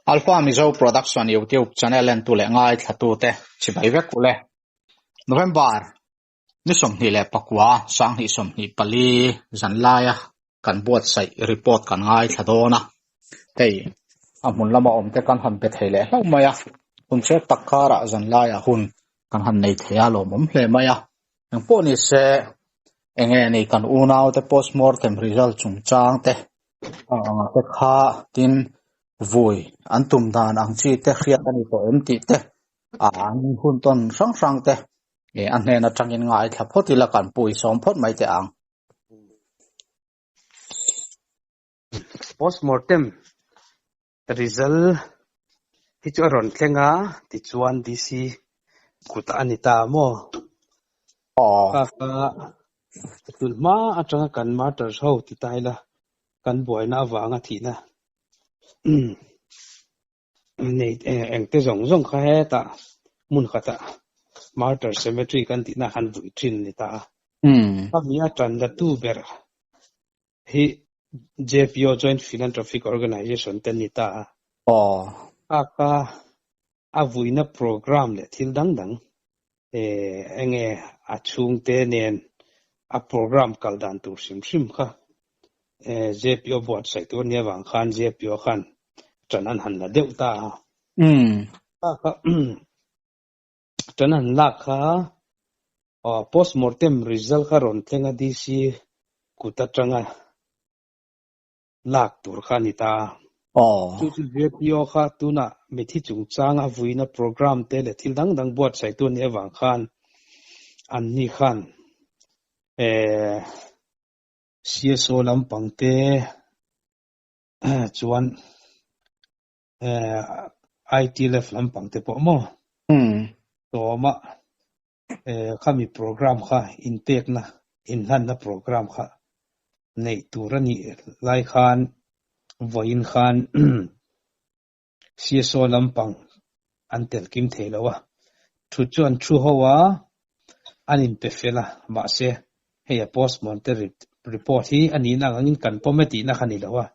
Alpha Mizo Production YouTube channel entu leh ngaithlatute chibai vek ule. November ni 29 2024 zanlaia kan buatsaih report kan ngaithla dawn a. Hei a hmun lama awmte kan han pe thei leh hlauh mai a, hun chep tak karah zanlaiah hun kan han nei thei a lawmawm hle mai a. Engpawh ni se enge ni kan unaute postmortem result chungchang te ang te kha tin vui an tum dan ang chi te hriat a ni tawh em tih te an hun tawn hrang hrang te a hnen atangin ngaithla phawt ila kan pui sawm phawt mai teh ang. Postmortem result hi chu a rawn thleng a, tichuan DC kutah a ni ta maw? Aw. Kha kha tun hma atanga kan martyrs ho ti ta ila kan buaina avanga thihna nei engte zawng zawng kha hetah hmun khatah martyr cemetery kan tihna khan vui thin a ni ta a. Khami a tan la tu ber hi JPO Joint Philanthropic Organization te an ni ta a. Aw. Kha kha a vuina program leh thil dang dang enge a chhungte nen a program kal dan tur hrim hrim kha JPO buatsaih tur ania vang khan JPO khan ṭan an han la deuh ta a. Kha kha ṭan an lak kha postmortem result kha rawn thleng a DC kut aṭanga lak tur kha a ni ta a. Chu chu JPO kha tunah mithi chungchang a vuina program te leh thil dang dang buatsaihtu a nih avang khan anni khan CSO lampang te chuan ITLF lampang te pawh maw tawma khami program kha inpekna inhlanna program kha neih tur a nih lai khan vawiin khan CSO lampang an tel kim thei lo a, thu chu an thu ho a, an inpe fel a, mahse hei a postmortem report hi a nihna ang angin kan pawm e tihna kha ni lo a,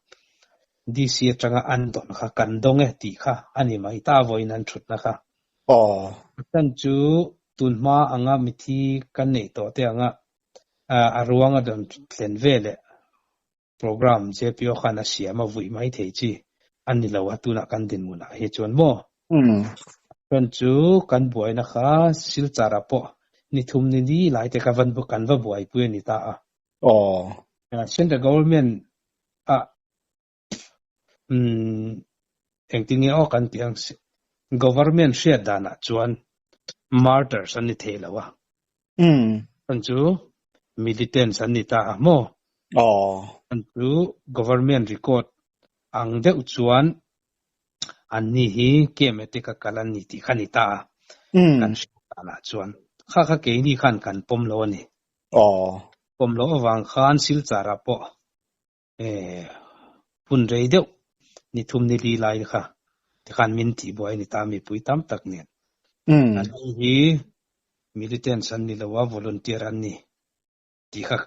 DC atanga an dawn kha kan dawng e tih kha a ni mai ta vawiin an thutna kha. Aw. Chan chu tunhma anga mithi kan neih tawh te anga a ruang a rawn thlen ve leh program JPO khan a siam a vuih mai thei chi a ni lo a tunah kan dinhmunah hi chuan maw? Chan chu kan buaina kha Silchar ah pawh ni thum ni ni lai te kha van kan va buaipui a ni ta a. Aw. Central Government ah Umm engtin nge aw kan tih ang government hriat danah chuan martyrs an ni thei lo a. An chu militants an ni ta a maw? Aw. An chu government record ang deuh chuan an ni hi keme te ka kal an ni tih kha ni ta a. Kan hriat danah chuan kha kha keini khan kan pawm lo a ni. Aw. Pawm loh avang khan Silchar ah pawh Hun rei deuh ni thum ni li lai kha tikhan min tih buai a ni ta mipui tam tak nen. An ni hi militants an ni lo a, volunteer an ni tih kha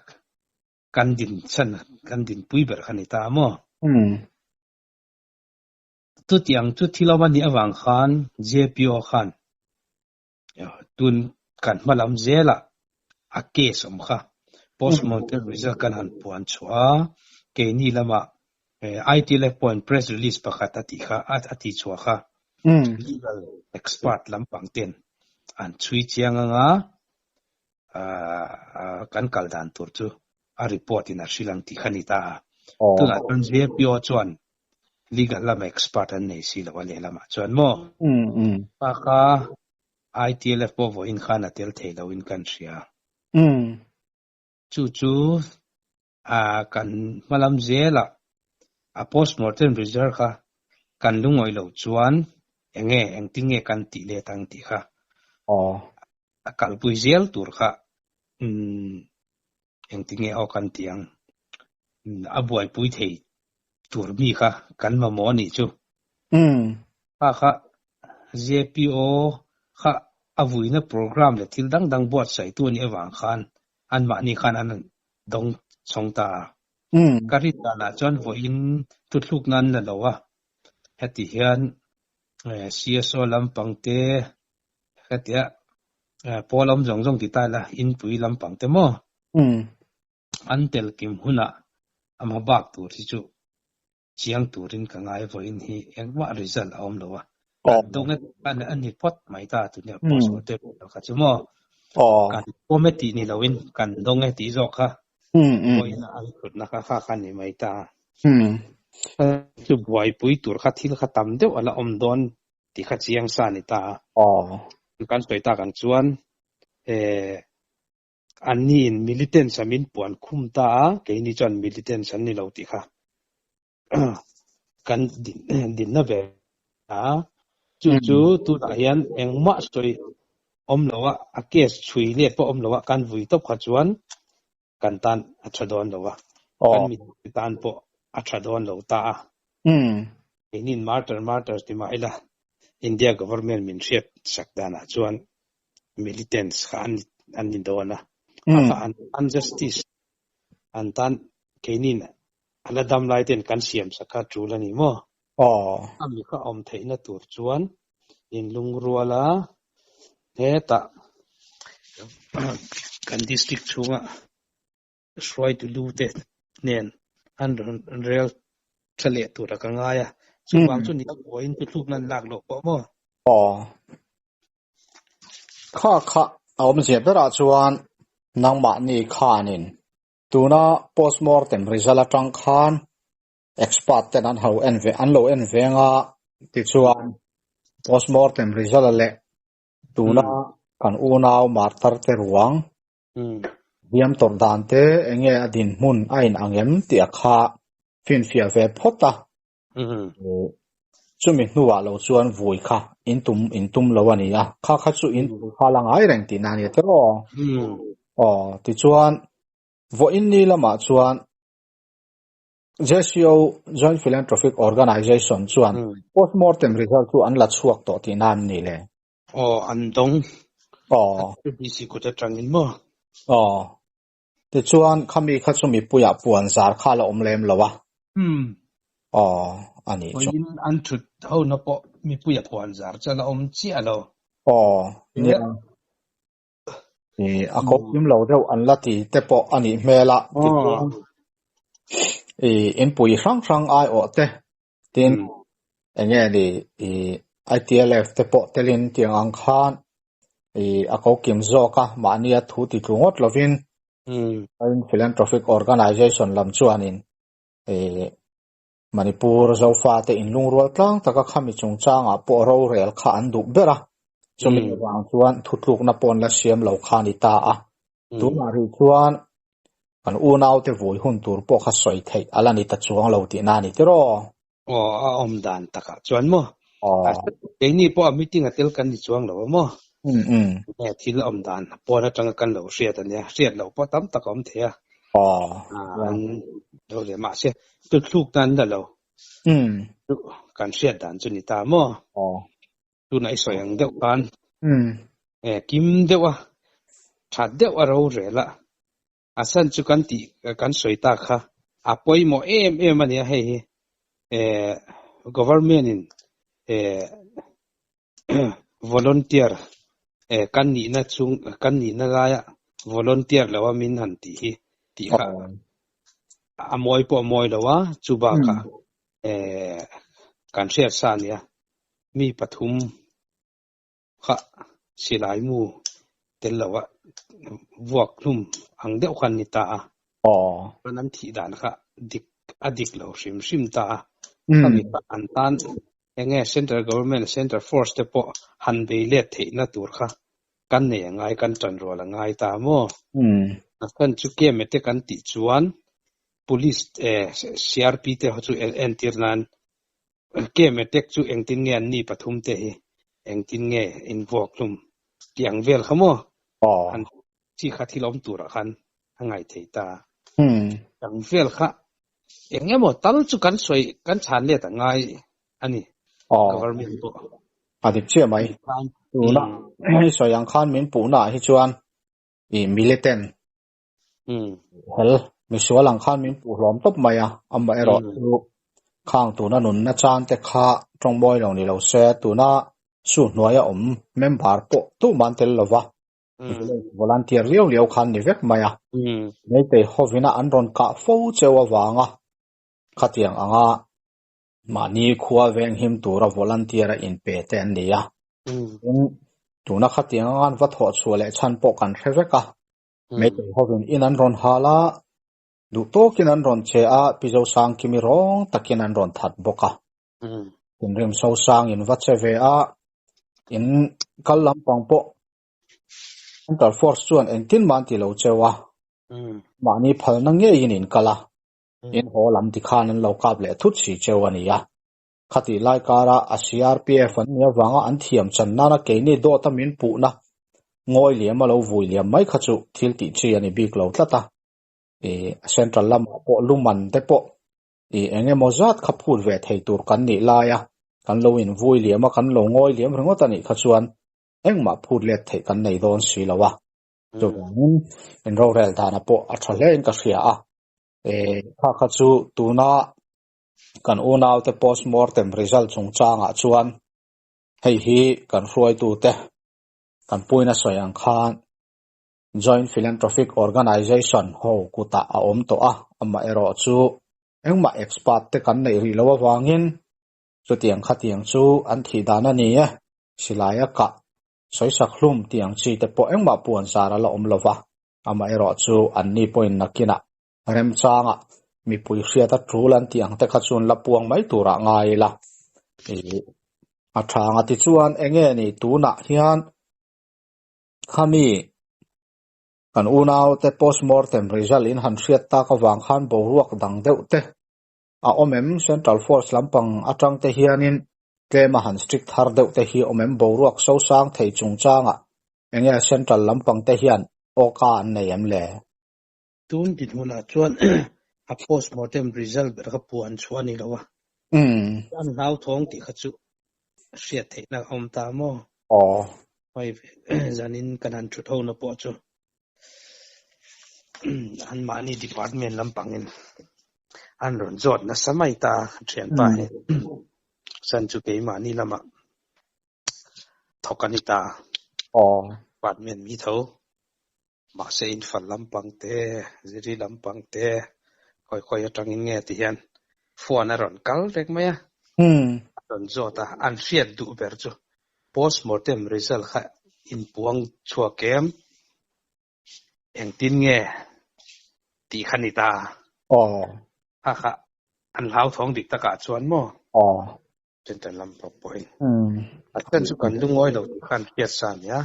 kan din chhan kan dinpui ber kha ni ta a maw? Chutiang chu thil awm a nih avang khan JPO khan Tun kan hma lam zelah a case awm kha postmortem result kan han puan chhuah a, keini lamah ITLF pawhin press release pakhat a tih kha a tih chhuah kha legal expert lampang ten an chhui chiang anga kan kal dan tur chu a report in a hrilh ang tih kha a ni ta a. Tunah chuan JPO chuan Legal lama expert an nei si lo a lehlamah chuan maw? Pa kha ITLF pawh vawiin khan a tel thei loin kan hria. Chu chu kan hmalam zelah a postmortem result kha kan lungawih loh chuan enge engtin nge kan tih let ang tih kha a kalpui zel tur kha Engti nge aw kan tih ang? A buaipui thei tur mi kha kan mamawh a nih chu. Kha kha JPO kha a vuina program leh thil dang dang buatsaihtu a nih avang khan anmahni khan an dawng chhawng ta a. Ka rin danah chuan vawiin thuthlukna an la lo a. Heti hian CSO lampang te hetia pawl awm zawng zawng ti ta ila inpui lampang te maw an tel kim hunah a hma bak tur hi chu chiang turin ka ngai vawiin hi engmah result a awm lo a. Kan dawng e a ni phawt mai ta tuna postmortem kha chu maw kan pawm e tih ni loin kan dawng e tih zawk kha vawiin an hlutna kha kha kha ni mai ta. Chu buaipui tur kha thil kha tam deuh a la awm dawn tih kha chiang sa a ni ta a. Kan sawi tak ang chuan Anni in militants a min puan khum ta a, keini chuan militants an ni lo tih kha kan dinna ve a. Chu chu tunah hian engmah sawi awm lo a, a case chhui let pawh awm lo a, kan vui tawp kha chuan kan tan a tha dawn lo a, kan mi tan pawh a tha dawn lo ta a. Keini martyr martyr ti mah ila India government min hriat sak danah chuan militants kha an ni dawn a, a kha an tan justice an tan keinin a la dam lai ten kan siam sak kha tul a ni maw? A mi kha awm theihna tur chuan inlungrual a, hetah kan district chhunga hruaitu lu te nen an rawn rel tha leh tur a ka ngai a, chuvang chu ni a buaiin thuthluk nan lak loh pawh maw? Aw. Kha kha a awmzia berah chuan nangmahni khanin tuna postmortem result atang khan expert ten an ho en ve an lo en veng a tichuan postmortem result leh tuna kan unau martar te ruang hliam tawrh dan te enge a dinhmun a in ang em tih a kha finfiah ve phawt a. Chumi hnuah lo chuan vui kha in tum in tum lo a ni a, kha kha chu in tum kha la ngai reng tihna a ni tawh aw. Aw, tichuan vawiin ni lamah chuan JCO, Joint Philanthropic Organization, chuan postmortem result chu an la chhuak tawh tihna a ni le. Aw, an dawng. Aw. DC kut atangin maw? Aw. Tichuan, khami kha chu mipuiah puan zar kha a la awm lem lo a. Umm. Aw, a nih chu. Vawiin an thut hona pawh mipuia puan zar chu a la awm chiah lo. Aw, nia. I a ko kim lo deuh an la ti te pawh a nih hmel a. Tichuan, i inpui hrang hrang aiawh te tin enge ni i ITLF te pawh telin tiang ang khan i a ko kim zawk a, mahnia thu ti tlu ngawt lovin Philanthropic Organization lam chuanin i Manipur Zofate inlungrual tlang taka khami chungchangah pawh rorel kha an duh ber a, chumi avang chuan thutlukna pawh an la siam lo kha a ni ta a. Tunah rih chuan kan unaute vui hun tur pawh kha sawi theih a la ni ta chuang lo tihna a ni tiraw? Aw, a awm dan takah chuan maw? Keini pawh a meeting a tel kan ni chuang lo a maw? Nge thil awm dan pawn atanga kan lo hriat a nia, hriat loh pawh tam tak a awm thei a. An lo leh mahse tuthluk na an la lo. Kan hriat dan chu ni ta maw? Tunah i sawi ang deuh khan kim deuh a, tha deuh a rorel a. A chhan chu kan tih kan sawi tak kha a pawimawh em em a nia hei hi eh government in eh volunteer eh kan nihna chung kan nihna laia volunteer lo a min han tih hi tih kha a mawi pawh a mawi lo a chu bakah eh kan hriat sa a nia mi pathum kha silai mu tel lo a vuak hlum ang deuh khan ni ta a. Chuan an thih dan kha dik a dik lo hrim hrim ta a. Khami kha an tan enge central government central force te pawh han bei let theihna tur kha kan nei a ngai kan tan rual a ngai ta maw. Kan chu keme te kan tih chuan police eh CRP te ho chu entir nan Kem attack chu engtin nge an ni pathum te hi engtin nge in vuak hlum tih ang vel kha maw han chi kha thil awm turah khan a ngaih thei ta. Ang vel kha eng emaw tal chu kan sawi kan chhan let a ngai a ni government pawh. A dik chiah mai. Tuna hei sawi ang khan min puhna ah hi chuan i militant hel misual ang khan min puh hlawm tawp mai a, amaherawhchu. Khang tuna nunna chan te kha tawng mawi lo ni lo se, tuna su hnuaia awm member pawh tumah an tel lo va, village volunteer liau liau khan ni vek mai a. Meitei hovina an rawn kah fo cheu avanga khatiang anga mahni khua venghim tura volunteer a inpe te an ni a. Tin, tuna khatiang anga an va thawh chhuah leh chhan pawh kan hre vek a. Meitei hovin in an rawn hal a, Duh tawkin an rawn che a, Pi Zosangkimi rawng takin an rawn that bawk a. Thinrim Sosang in va che ve a, in kal lampang pawh Central Force chuan engtin mah an ti lo cheu a, mahni phalna ngeiin in kal a, in haw lam tikhan an lo kap leh thut si cheu a ni a. Khatih lai kara a CRPF an nih avanga an thiam chan nana keini dawta min puhna ngawi liam a lo vui liam mai kha chu thil tih chi a ni bik lo tlat a. Ih central lamah pawh luman te pawh ih eng emaw zat kha phut ve thei tur kan nih lai a, kan lo invui liam a, kan lo ngawi liam ringawt a nih kha chuan engmah phut let theih kan nei dawn si lo a. Chuvangin in rorel dana pawh a tha hle in ka hria a. Ih kha kha chu tuna kan unaute postmortem result chungchangah chuan hei hi kan hruaitute kan puina sawi ang khan Joint Philanthropic Organization ho kutah a awm tawh a, amaherawh chu engmah expert te kan neih rih loh avangin chutiang khatiang chu an thih dan a ni e, silai a kah, sawisak hlum tih ang chi te pawh engmah puan zar a la awm lo va, amaherawh chu anni pawhin nakinah remchangah mipui hriat a tul an tih ang te kha chuan la puang mai turah ngai ila. Ih, a tha anga tichuan enge ni tunah hian Khami kan unaute postmortem result in han hriat tak avang khan boruak dang deuh te a awm em? Central Force lampang atang te hianin tlem a han strict thar deuh te hi awm em? Boruak sosang thei chungchangah enge Central lampang te hian awka an nei em le? Tun dinhmunah chuan a postmortem result ber kha puan chhuah a ni lo a. An hlauthawng tih kha chu hriat theihna a awm ta maw? Aw. Hei zanin kan han thut ho na pawh chu anmahni department lampangin an rawn zawt nasa mai ta thianpa hi. Chan chu keimahni lamah thawk a ni ta. Aw. Department mi tho. Mahse infal lampang te, ziri lampang te, khawi khawi atangin nge ti hian phone a rawn kal vek mai a, a rawn zawt a, an hriat duh ber chu postmortem result kha inpuang chhuak em, engtin nge tih kha ni ta. Kha kha an hlauthawng dik takah chuan maw? Central lampang pawhin a then chu kan lungawi lo tih kha an hriat sa a nia.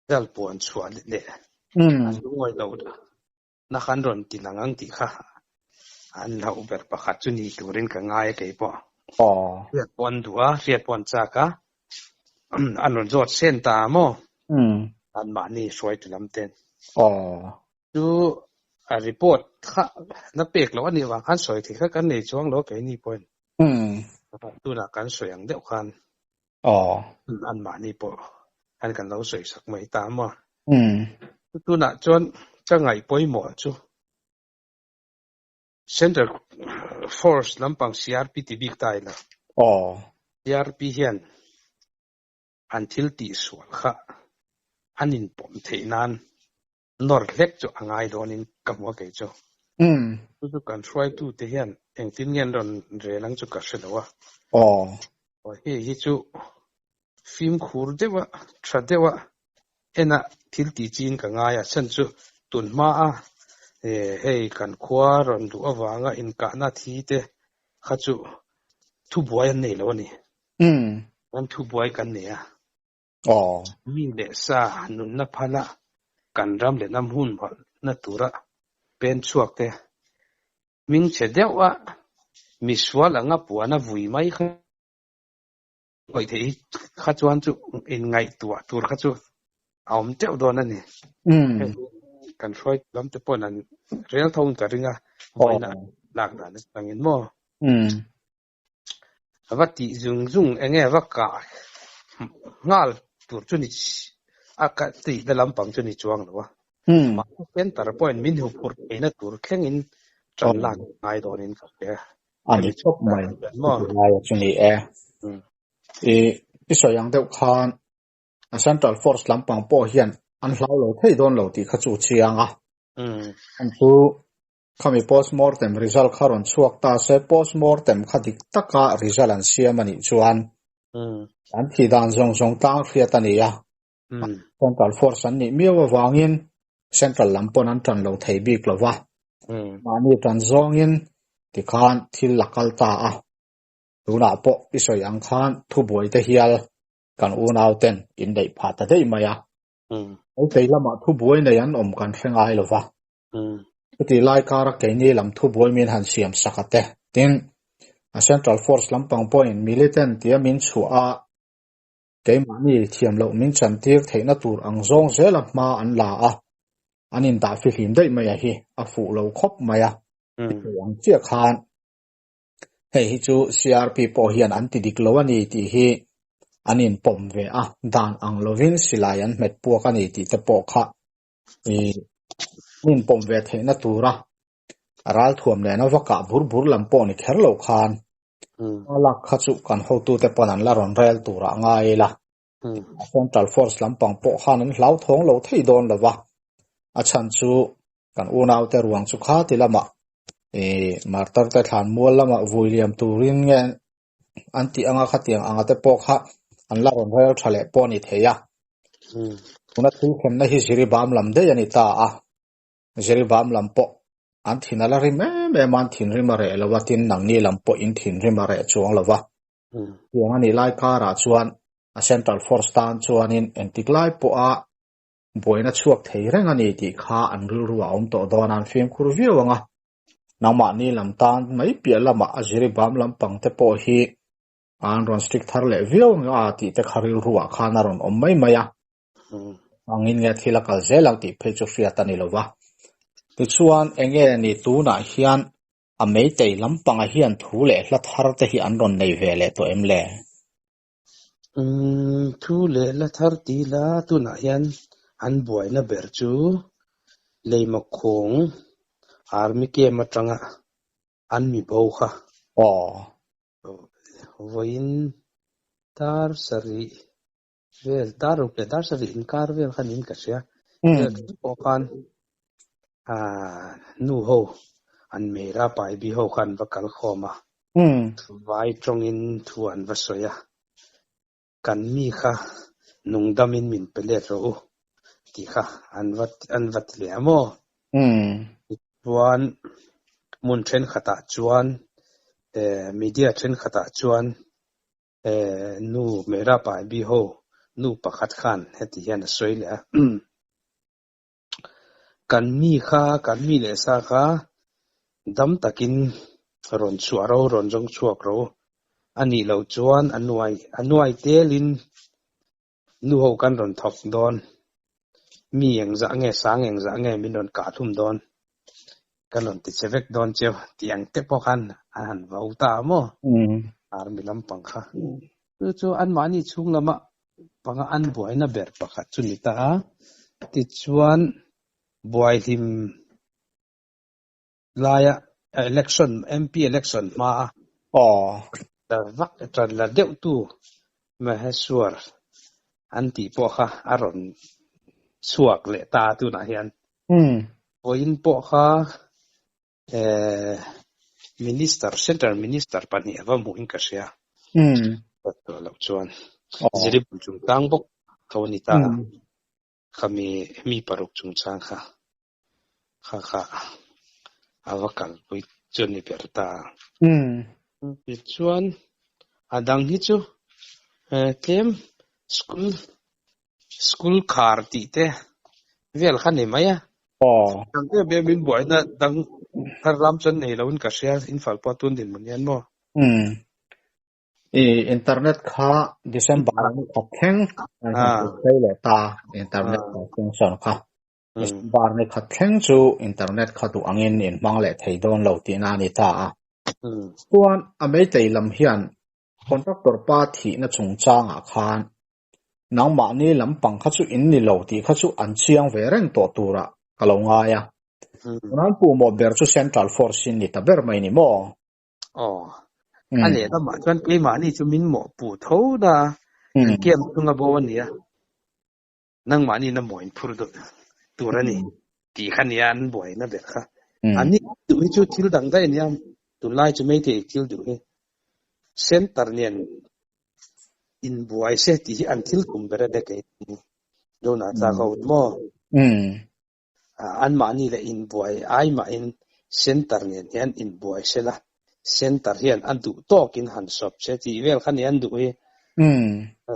Result puan chhuah leh an lungawi lo na kha an rawn ti lang ang tih kha an hlauh ber pakhat chu ni turin ka ngai a kei pawh. Hriat pawh an duh a, hriat pawh an chak a, an rawn zawt sen ta maw? Anmahni hruaitu lam ten. Chu a report kha na pek loh a nih avang khan sawi theih kha kan nei chuang lo keini pawhin. Tunah kan sawi ang deuh khan anmahni pawh khan kan lo sawi sak mai ta maw. Tunah chuan ka ngaih pawimawh chu Central Force lampang CRP ti bik ta ila. CRP hian an thil tihsual kha an inpawm theih nan nawr hlek chu a ngai dawnin ka hmu a kei chu. Chu chu kan hruaitute hian engtin nge an rawn rel ang chu ka hre lo a. Aw hei hi chu fimkhur deuh a, tha deuh a en a thil tih chiin ka ngai a, chhan chu tun hma a hei kan khua rawn luh avanga inkahna thi te kha chu thubuai an nei lo a ni. Kan thubuai kan nei a. Mi leh sa nunna phala kan ram leh hnam hun valhna tura pen chhuak te hming chhe deuh a misual anga puan a vui mai kha khawih theih hi kha chuan chu inngaihtuah tur kha chu a awm teuh dawn a ni. Hei kan hruai lam te pawhin an rel tho in ka ring a, vawiin a lak dan atangin maw? A va tih zung zung eng nge a va kah nghal tur chu ni a ka tih na lampang chu ni chuang lo a. Mahse center pawhin min huphurh theihna tur thlengin tan lak ngai dawnin ka hria. A ni khawp mai. Laia chu ni e. I i sawi ang deuh khan a Central Force lampang pawh hian an hlau lo thei dawn lo tih kha chu chiang a. An chu khami postmortem result kha rawn chhuak ta se postmortem kha dik taka result an siam a nih chuan an thih dan zawng zawng tlang hriat a ni a. Central Force an nih miau avangin Central lam pawn an tan lo thei bik lo va. Mahni tan zawngin tikhan thil a kal ta a. Tunah pawh i sawi ang khan thubuai te hial kan unau ten in neih phah ta daih mai a. Meitei lamah thubuai nei an awm kan hre ngai lo va. Chutih lai kara keini lam thubuai min han siam sak a te. Tin, a Central Force lampang pawhin militant tia min chhuah a, Keimahni thiam loh min chantir theihna tur ang zawng zela hma an la a, an indah fihlim daih mai a hi a fuh lo khawp mai a, ti thei ang chiah khan hei hi chu CRP pawh hian an ti dik lo a ni tih hi an inpawm ve a, dan ang lovin silai an hmet puak a ni tih te pawh kha ih an inpawm ve theihna tura ralthuam lehna va kah bur bur lam pawh ni kher lo khan a lak kha chu kan hotute pawn an la rawn rel turah ngai ila. Central Force lampang pawh khan an hlauthawng lo thei dawn lo va, a chhan chu kan unaute ruang chu kha ti lamah ih martar te thlan mual lamah vui liam turin nge an tih anga khatiang anga te pawh kha an la rawn rel tha leh pawh a ni thei a. Tuna thil thlenna hi Jiribam lam daih a ni ta a. Jiribam lam pawh an thin a la rim em em a, an thinrim a reh lo a, tin nangni lam pawh in thinrim a reh chuang lo va. Tiang a nih lai karah chuan a Central Force tan chuanin engtik lai pawha buaina chhuak thei reng a ni tih kha an rilru a awm tawh dawn a, an fimkhur viau ang a. Nangmahni lam tan mai piah lamah a Jiribam lampang te pawh hi an rawn strict thar leh viau ang a tih te kha rilruah khan a rawn awm mai mai a. Angin nge thil a kal zel ang tih phei chu hriat a ni lo va. Tichuan, enge ni tunah hian a meitei lampangah hian thu leh hla thar te hi an rawn nei ve leh tawh em le? Umm, thu leh hla thar ti ila tunah hian an buaina ber chu Leimawk khawng Army camp atanga an mi bo kha. Aw. Vawiin tar sarih Vel dar ruk leh dar sarih inkar vel kha niin ka hria. Vel thleng pawh khan aah nu ho an mera pai bi ho khan an va kal khawm a. Vai tawngin thu an va sawi a. Kan mi kha nungdamin min pe let rawh u tih kha an va an va ti leh a maw? Tichuan hmun thenkhatah chuan eh media thenkhatah chuan Eh, nu Mera Pai Bi ho nu pakhat khan heti hian a sawi leh a, Kan mi kha, kan mi leh sa kha dam takin rawn chhuah ro, rawn zawng chhuak ro a nih loh chuan a nuai, a nuai telin nu ho kan rawn thawk dawn, mi engzah nge, sang engzah nge min rawn kah hlum dawn, kan rawn ti che vek dawn cheu tih ang te pawh khan an han vo ta a maw? Army lampang kha. Chu chu anmahni chhung lama panga an buaina ber pakhat chu ni ta a, tichuan buaihlim laia election MP election hma a la vak tan la deuh tu Maheshwar an tih pawh kha a rawn chhuak leh ta tunah hian vawiin pawh kha eh minister central minister pahnih a va hmuhin ka hria loh chuan Ziribul chungchang bawk tho a ni ta khami mi paruk chungchang kha. Kha kha a va kalpui chu ni ber ta. Tichuan a dang hi chu tlem school school khar tih te vel kha ni mai a. Dang em em in buaina dang thar lam chuan nei lo in ka hria infal pawh tun dinhmun hian maw. I internet kha December ni khat thleng an han phei leh ta internet function kha. December ni khat thleng chu internet kha duh angin in hmang leh thei dawn lo tihna a ni ta a. Chuan a meitei lam hian contractor pa thihna chungchangah khan nangmahni lampang kha chu in ni lo tih kha chu an chiang ve reng tawh turah ka lo ngai a. Tunah an puhmawh ber chu Central Force in ni ta ber mai ni maw? Aw. A lehlamah chuan keimahni chu min mawhpuh tho na kan kiam chunga bo a nia. Nangmahni na maw in phur deuh tur a ni tih kha nia an buaina ber kha. An ni duh hi chu thil dang daih a nia, tunlai chu Meitei thil duh hi center nen inbuai se tih hi an thil tum ber a nia kei ni. Jonah tlak ho maw? Anmahni leh inbuai ai mahin center nen hian inbuai se la, center hian a duh tawkin han sawp se tih vel kha ni an duh hi.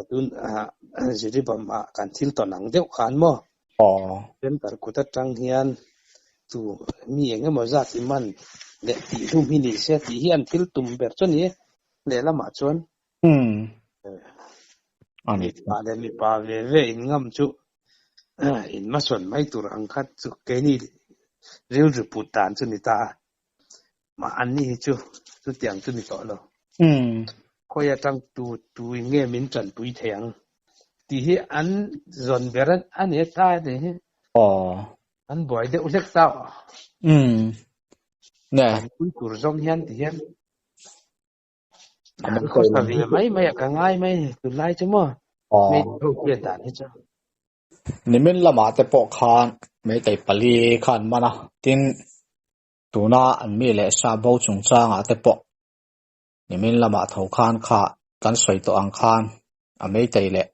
Tun Jiribam ah kan thil tawn ang deuh khan maw? Center kut atang hian tu mi eng emaw zat i man leh tih hlum hi ni se tih hi an thil tum ber chu a ni lehlamah chuan. Mipa leh mipa ve ve inngam chu in hmasawn mai tur ang kha chu keini rilru put dan chu ni ta a, mah anni hi chu chutiang chu ni tawh lo. Khawi atang tu tu in nge min tanpui thei ang tih hi an zawn ber a ni ta a ni hi. An buai deuh hlek ta. Tanpui tur zawng hian ti hian. An khawsa ve mai mai a ka ngai mai ni tunlai chu maw Meitei ho hriat dan hi chu. Nimin lamah te pawh khan Meitei pali kha an man a, tin tuna an mi leh sa bo chungchangah te pawh nimin lamah tho khan kha kan sawi tawh ang khan a Meitei leh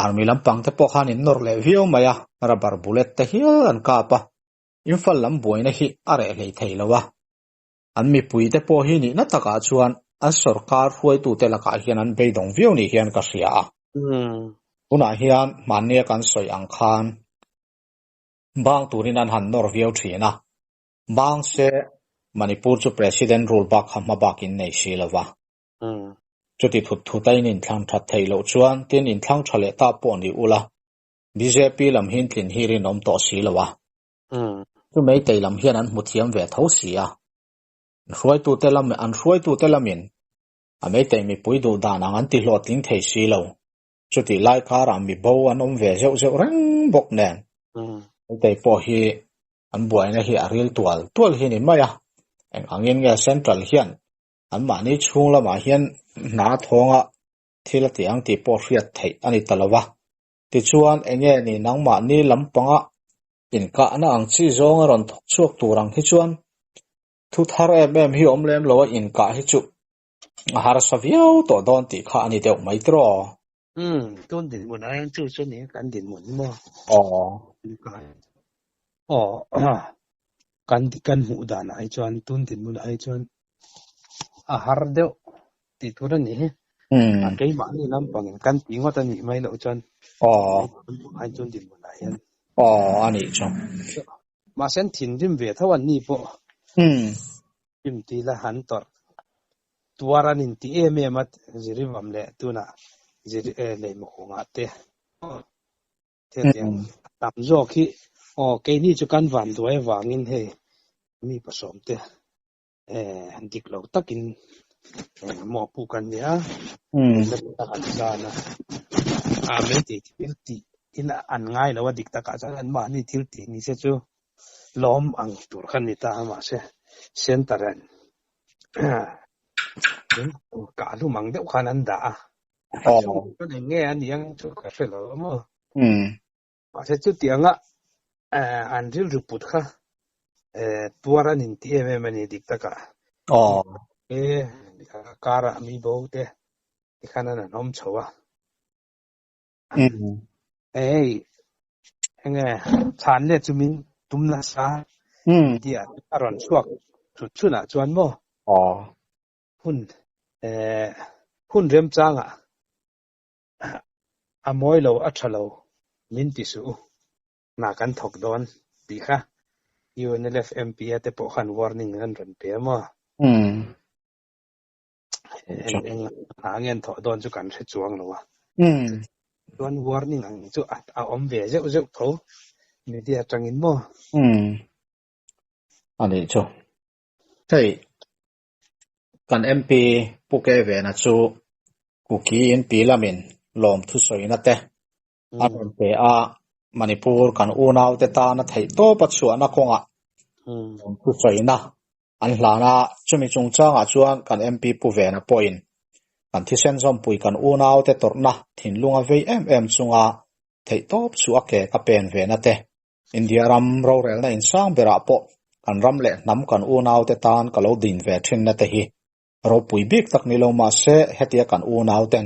Army lampang te pawh khan in nawr leh viau mai a, rubber bullet te hial an kap a, Imphal lam buaina hi a reh hlei thei lo a. An mipuite pawh hi nihna takah chuan an sorkar hruaitute lakah hian an beidawng viau ni hian ka hria a. Tunah hian hmannia kan sawi ang khan bang turin an han nawr viau thin a, bang se Manipur chu President rule bak kha hma bakin nei si lo va. Chuti thut thut a in inthlang that theih loh chuan tin inthlang tha leh ta pawh ni ula, bjp lam hi tlin hi rinawm tawh si lo a. Chu Meitei lam hian an hmu thiam ve tho si a, an hruaitute lam an hruaitute lamin a Meitei mipui duh dan ang an ti hlawhtling thei si lo. Chutih lai karah mi bo an awm ve zeuh zeuh reng bawk nen Meitei pawh hi an buaina hi a ril tual tual hi ni mai a, eng angin nge Central hian anmahni chhung lamah hian hna thawnga thil a ti ang tih pawh hriat theih a ni ta lo va. Tichuan, enge ni nangmahni lampanga inkahna ang chi zawng a rawn thawk chhuak tur ang hi chuan thu thar em em hi awm lem lo a, inkah hi chu a harsa viau tawh dawn tih kha a ni deuh mai tiraw? Umm, tun dinhmun ah hian chu chu ni kan dinhmun hi maw? Aw. Aw, kan kan hmuh dan ah hi chuan tun dinhmun ah hi chuan a har deuh tih tur a ni hi. A keimahni lampangin kan tih ngawt a nih mai loh chuan ai chuan dinhmunah hian. Aw a nih chu. Mahse an thinrim ve tho an ni pawh. Rim ti la han tawrh tuar an inti em em a Zirivam leh tunah Ziri Leimahungah te. Hetiang tam zawk hi aw keini chu kan vanduai avangin hei mi pasawm te dik lo takin mawhpuh kan ni a, an zan a, a meitei thil tih in an ngai lo a dik takah chuan an mahni thil tih ni se chu lawm ang tur kha ni ta a mahse center an kah hlum ang deuh khan an dah a, a chhung chuan eng nge a nih ang chu ka hre lo a maw. Mahse chutianga an rilru put kha tuar an inti em em a ni dik takah. E karah mi bo te tikhan an an awm chho a. Hei enge chhan let chu min tum nasa tia a rawn chhuak thut chhunah chuan maw hun hun remchangah A mawi lo, a tha lo, min ti suh u, hna kan thawk dawn tih kha UNLF MP a te pawh khan warning an rawn pe a maw? Eng eng hna nge an thawh dawn chu kan hre chuang lo a. Chuan warning ang chu a awm ve zeuh zeuh tho media atangin maw? A nih chu. Hei Kan MP Pu Kevena chu Kuki in pi lamin lawm thusawina te a rawn pe a, Manipur kan unaute tana theihtawp a chhuahna kawngah lawm thusawina. An hlan a, chumi chungchangah chuan kan MP Pu Vena pawhin kan thisen zawmpui kan unaute tawrhna thinlunga vei em em chunga theihtawp chu a ke ka pen ve na te. India ram rorelna insang berah pawh kan ram leh hnam kan unaute tan ka lo din ve thinna te hi ropui bik tak ni lo mah se hetia kan unauten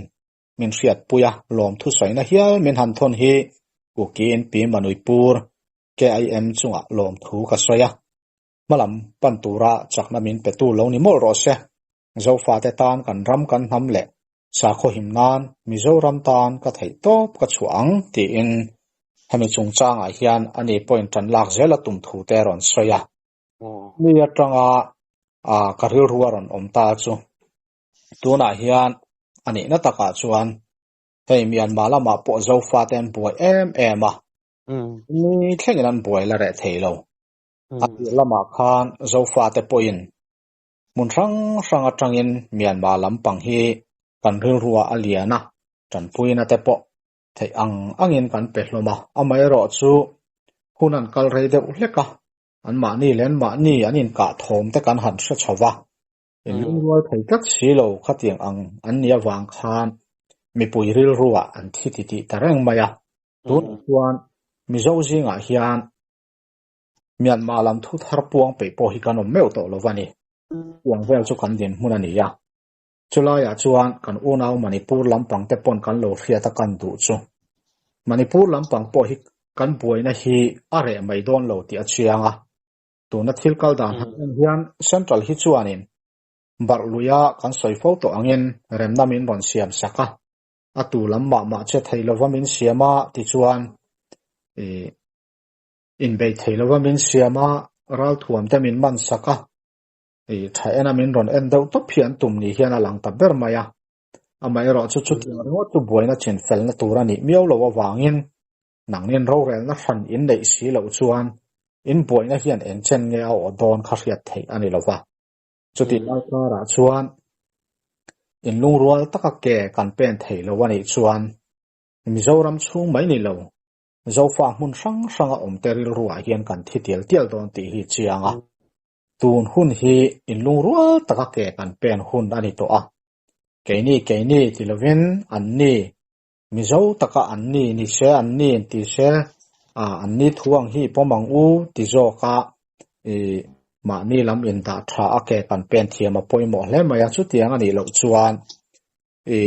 min hriatpui a lawmthu sawina hial min han thawn hi Kukiin Pi Manipur KIM chungah lawmthu ka sawi a. Hmalam pan tura chakna min petu lo ni mawlh rawh se. Zofate tan kan ram kan hnam leh sakhaw him nan Mizoram tan ka theih tawp ka chhuah ang tiin hemi chungchangah hian ani pawhin tan lak zel a tum thu te a rawn sawi a. Mi atanga ka rilru a rawn awm ta chu tunah hian a nihna takah chuan hei Myanmar lamah pawh Zofate an buai em em a, ni thlengin an buai la reh thei lo. A tir lamah khan Zofate pawhin hmun hrang hrang atangin Myanmar lampang hi kan rilruah a lian a, tanpuina te pawh theih ang angin kan pe hlawm a. Amaherawhchu hun an kal rei deuh hlek a, anmahni leh anmahni an inkah thawm te kan han hre chho va, inlungrual thei tlat si lo khatiang ang an nih avang khan mipui rilruah an thi titih ta reng mai a. Tunah chuan Mizo zingah hian Myanmar lam thu thar puang peih pawh hi kan awm meuh tawh lo va ni. Tiang vel chu kan dinhmun a ni a. Chulaiah chuan kan unau Manipur lampang te pawn kan lo hriat a kan duh chu. Manipur lampang pawh hi kan buaina hi a reh mai dawn lo tih a chiang a. Tuna thil kal dan han en hian Central hi chuanin barh luia kan sawi fo tawh angin remna min rawn siam sak a. A tu lam mah mah che thei lova min siam a tichuan ih Inbeih thei lova min siam a, ralthuam te min man sak a, ih tha ena min rawn en deuh tawp hi an tum ni hian a lang ta ber mai a. Amaherawh chu chutiang ringawt chu buaina chin felna tur a nih miau loh avangin nangnin rorelna hran in neih si loh chuan in buaina hian eng chen nge a awh dawn kha hriat theih a ni lova. Chutih lai karah chuan inlungrual taka ke kan pen theih loh a nih chuan Mizoram chhung mai ni lo Zofa hmun hrang hranga awmte rilruah hian kan thi tial tial dawn tih hi chiang a. Tun hun hi inlungrual taka ke kan pen hun a ni tawh a. Keini keini ti lovin anni, Mizo taka anni ni se anni in ti se, anni thu ang hi pawm ang u ti zawka i mahni lam indah tha a ke kan pen thiam a pawimawh hle mai a. Chutiang a nih loh chuan i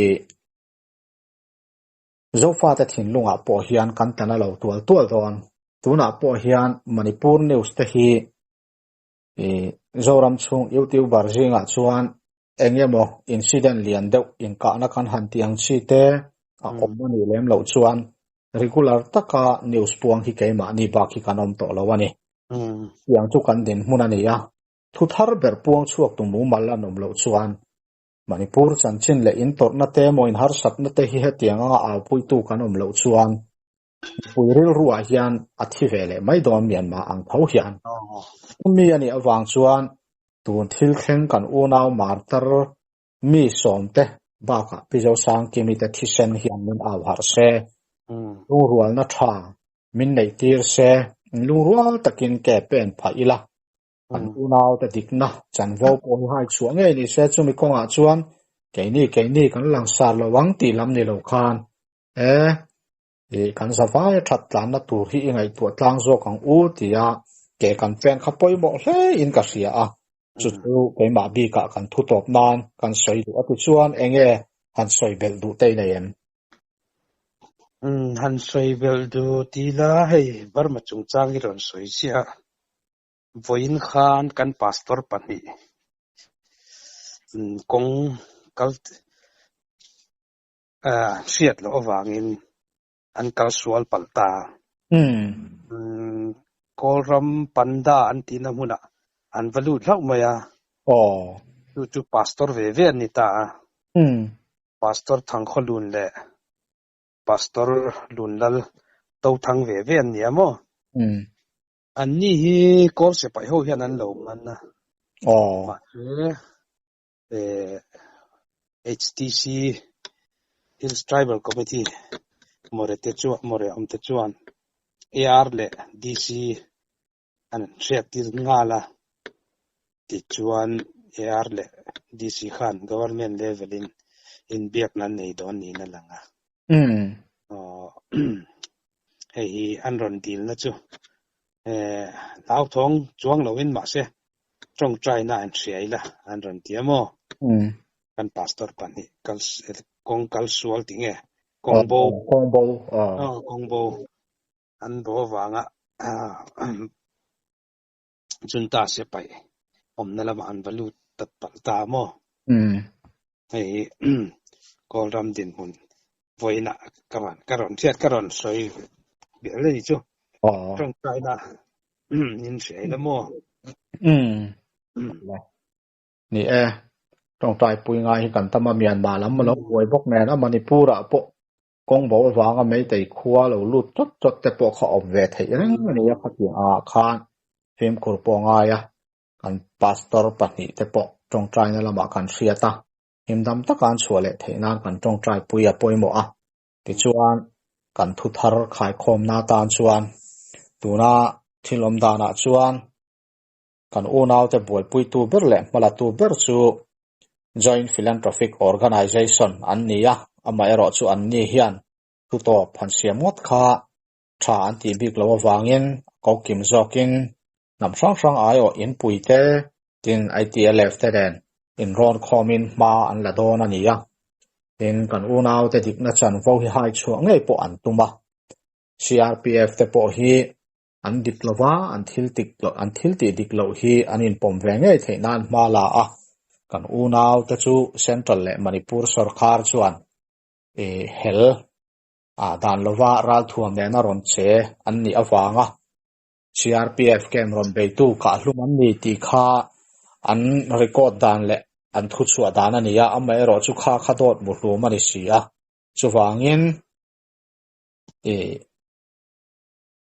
Zofate thinlungah pawh hian kan tla na lo tual tual dawn. Tunah pawh hian Manipur news te hi Zoram chhung YouTuber zingah chuan eng emaw incident lian deuh inkahna kan han tih ang chi te a awm a nih lem loh chuan regular taka news puang hi keimahni bak hi kan awm tawh lo a ni. Tiang chu kan dinhmun a ni a, thu thar ber puang chhuak tu mumal an awm loh chuan Manipur chanchin leh in tawrhna te emaw in harsatna te hi hetiang anga aupuitu kan awm loh chuan mipui rilruah hian a thi ve leh mai dawn Myanmar ang tho hian. Mi a nih avang chuan tun thil thleng kan unau martar mi sawmte bakah Pi Zosangkimi te thisen hian min au harh se, lungrualna tha min neih tir se, lungrual takin ke pen phah ila. An unaute dikna chanvo pawh hi hai chhuah ngei ni se chumi kawngah chuan keini keini kan langsar lo ang tih lam ni lo khan e ih kan zavai a that tlanna tur hi i ngaihtuah tlang zawk ang u tia ke kan pen kha pawimawh hle in ka hria a chu chu keimah bikah kan thu tawp nan kan sawi duh a tichuan enge han sawi belh duh te i nei em? Han sawi belh duh ti la hei Burma chungchang i rawn sawi chiah a. Vawiin khan kan pastor pahnih kawng kal hriat loh avangin an kal sual palh ta. Kawlram Panda an tihna hmunah an va lut hlauh mai a. Chu chu pastor ve ve an ni ta a. Pastor Thangkhawlun leh Pastor Lunlal Tothang ve ve an ni a maw? An ni hi kawl sipai ho hian an lo man a. Mahse HTC Hills Tribal Committee More te chuan More awm te chuan AR leh DC an hriat tir nghal a. Tichuan AR leh DC khan government level in inbiakna an nei dawn niin a lang a. Hei hi an rawn dilna chu hlauthawng chuang loin mahse tawngtaina an hria ila an rawn ti a maw? Kan pastor pahnih kal kawng kal sual ti nge? Kawng bo. Kawng bo. Kawng bo. An bo avanga Junta sipai awmna lamah an va lut ta palh ta maw? Hei hi Kawlram dinhmun vawiinah ka rawn ka rawn hriat ka rawn sawi bial a ni chu. Tawngtaina in hria ila maw? Ni e, tawngtai pui ngai hi kan tam a, Myanmar lam a lo buai bawk nen a, Manipur ah pawh Kawng bo avanga Meitei khua lo lut chawt chawt te pawh kha awm ve theih reng a ni a, khatiang ah khan fimkhur pawh a ngai a, kan pastor pahnih te pawh tawngtaina lamah kan hriat a, himdam taka an chhuah leh theih nan kan tawngtai pui a pawimawh a, tichuan kan thu thar khaikhawmna atan chuan tuna thil awm danah chuan kan unaute buaipuitu ber leh hmalatu ber chu Joint Philanthropic Organization an ni a, amaherawhchu an ni hian thu tawp han siam ngawt kha tha an tih bik loh avangin a ko kim zawkin hnam hrang hrang aiawh inpui te tin ITLF te nen inrawn khawmin hma an la dawn a ni a, tin kan unaute dikna chanvo hi hai chhuah ngei pawh an tum a, CRPF te pawh hi An dik lo va, an thil tik loh, an thil tih dik loh hi an inpawm ve ngei theih nan hma la a, kan unau te chu Central leh Manipur sawrkar chuan i hel a dan lova ralthuam nena rawn che an nih avanga CRPF camp rawn beitu kahhlum an ni tih kha an record dan leh an thuchhuah dan a ni a, amaherawh chu kha kha dawt muhlum a ni si a, chuvangin i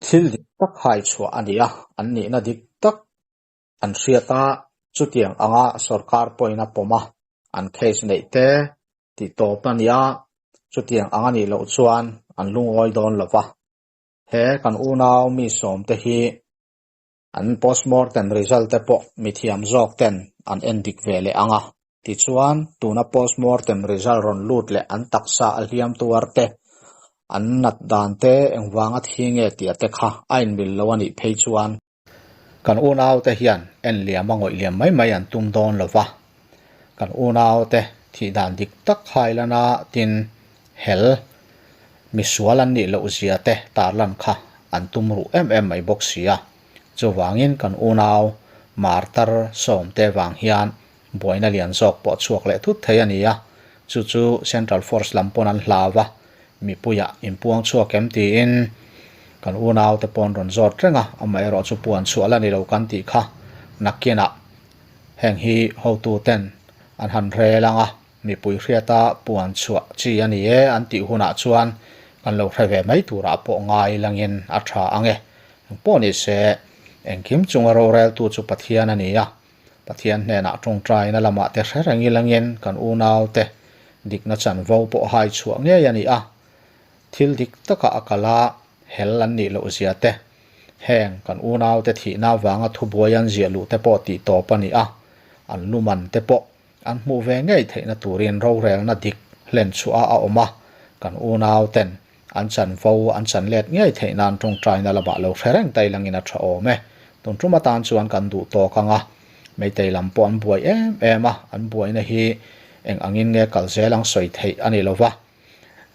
Thil dik tak hai chhuah a ni a, an nihna dik tak an hriat a, chutiang anga sorkar pawhin a pawm a, an case neih te tih tawp a ni a, chutiang ang a nih loh chuan an lungawi dawn lo va. He kan unau mi sawm te hi an postmortem result te pawh mithiam zawk ten an en dik ve leh ang a, tichuan tuna postmortem result rawn lut leh an taksa a hliam tuar te, an nat dan te engvanga thi nge tih a te kha a inmil lo a nih phei chuan. Kan unaute hian en liam a ngawih liam mai mai an tum dawn lo va, kan unaute thih dan dik tak hailana tin hel misual an nih loh zia te tarlan kha an tum ruh em em mai bawk si a. Chuvangin kan unau martar sawmte vang hian buaina lian zawk pawh chhuak leh thut thei a ni a, chu chu Central Force lam pawn an hlau a, mipuiah inpuang chhuak em tiin kan unaute pawn rawn zawt reng a, amaherawh chu puan chhuah la ni lo kan tih kha nakinah heng hi hotuten an han rel ang a. Mipui hriata puan chhuah chi a ni e an tih hunah chuan kan lo hre ve mai turah pawh ngai langin a tha ang e. Engpawh ni se, engkim chunga roreltu chu Pathian a ni a, Pathian hnenah tawngtaina lamah te hre reng ilangin kan unaute dikna chanvo pawh hai chhuah ngei a ni a, thil dik taka a kal a, hel an nih loh zia te, heng kan unaute thihna avanga thubuai an ziah luh te pawh tih tawp a ni a, an luman te pawh An hmuh ve ngei theihna turin rorelna dik hlen chhuah a awm a, kan unau ten an chanvo an chan let ngei theih nan tawngtaina lamah lo hre reng tai langin a tha awm e. Tun tum atan chuan kan duh tawk ang a, Meitei lam pawh an buai em em a, an buaina hi eng angin nge kal zel ang sawi theih a ni lova.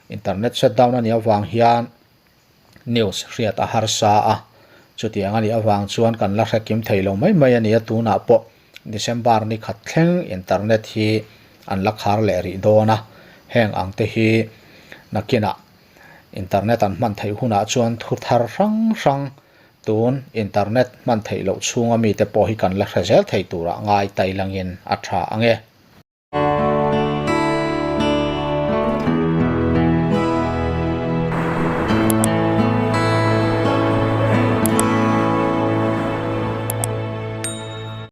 Internet shutdown a nih avang hian news hriat a harsa a, chutiang a nih avang chuan kan la hre kim thei lo mai mai a ni a, tunah pawh December ni khat thleng internet hi an la khar leh rih dawn a, heng ang te hi nakinah internet an hman theih hunah chuan thu thar hrang hrang tun internet hman theih loh chhunga mite pawh hi kan la hre zel thei turah ngai tai langin a tha ang e.